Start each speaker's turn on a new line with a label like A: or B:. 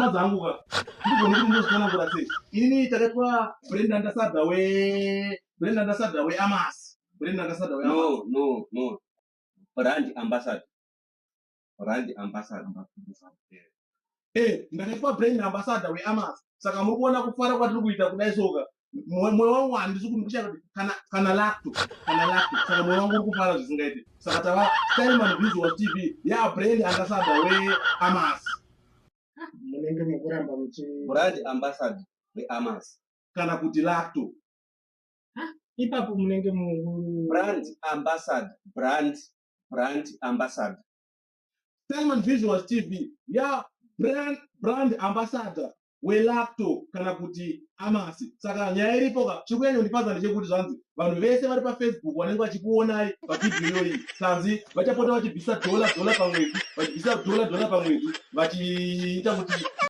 A: Hama dzangu ka, ndigone kuti ndozvitsanangura sei. Inini takaitwa brand ambassador we brand ambassador weAmas. Brand ambassador weAmas.
B: No, no, no. Brand ambassador. Brand ambassador.
A: Ndakaitwa brand ambassador weAmas. Saka muri kuona kufara kwatiri kuita kudai soka. Mwoyo wangu handisi kushaya kuti kana lacto, kana lacto. Saka mwoyo wangu uri kufara zvisingaiti. Saka tava Stylman Visuals TV ya brand ambassador weAmas.
C: Munenge mukuramba muchi
B: Brand ambassador weAmas.
A: Kana kuti lacto.
C: Ipapo munenge mu
B: Brand ambassador. Brand ambassador.
A: Stylman Visuals TV ya brand ambassador welacto kana kuti Amas. Saka nyaya iripo ka, chiri kunyanyondifadza ndechekuti zvanzi vanhu vese vari paFacebook vanenge vachikuonai pavhidhiyo iyoyi, sanzi vachapota vachibvisa dollar dollar pamwedzi, vachibvisa dollar dollar pamwedzi, vachiita kuti